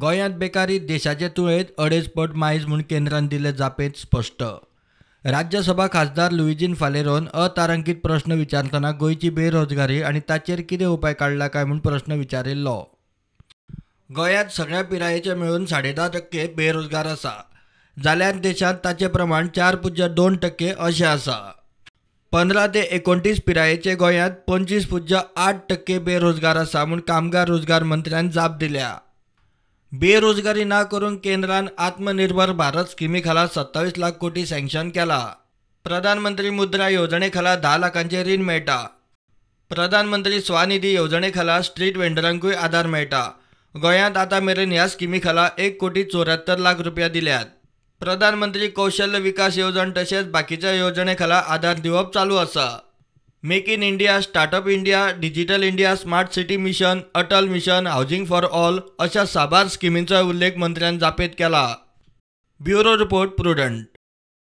गोंयांत बेकारी देशाचे तुळेंत 2.5 पट मायज म्हूण केंद्रान दिल्ले जापेंत स्पश्ट. राज्यसभा खासदार लुईझिन फालेरोन अतारांकीत प्रस्न विचारतना गोंयची बेरोजगारी आनी ताचेर कितें उपाय काडला काय म्हूण प्रस्न विचारिल्लो. गोंयांत सगळ्या पिरायेचे मेळून 10.5% बेरोजगार आसा, जाल्यार देशांत ताचें प्रमाण 4.2% अशें आसा. 15 ते 29 पिरायेचे गोंयांत 25.8% बेरोजगार आसा म्हूण कामगार रोजगार मंत्र्यान जाप दिल्या. बेरोजगारी ना करूंक केंद्रान आत्मनिर्भर भारत स्किमी खाला 27 लाख कोटी सँक्शन केला. प्रधानमंत्री मुद्रा येवजणे खाला 10 लाखांचें रीण मेळटा. प्रधानमंत्री स्वनिधी येवजणे खाला स्ट्रीट वेंडरांकूय आदार मेळटा. गोंयांत आतां मेरेन ह्या स्किमी खाला 1,74,00,000 रुपया दिल्यात. प्रधानमंत्री कौशल्य विकास येवजण तशेंच बाकीच्या येवजणे खाला आदार दिवप चालू आसा. Make in India, startup India, digital India, smart city mission, Atal mission, housing for all अशा साबार स्किमींचोय उल्लेख मंत्र्यान जापेंत केला. Bureau report, Prudent.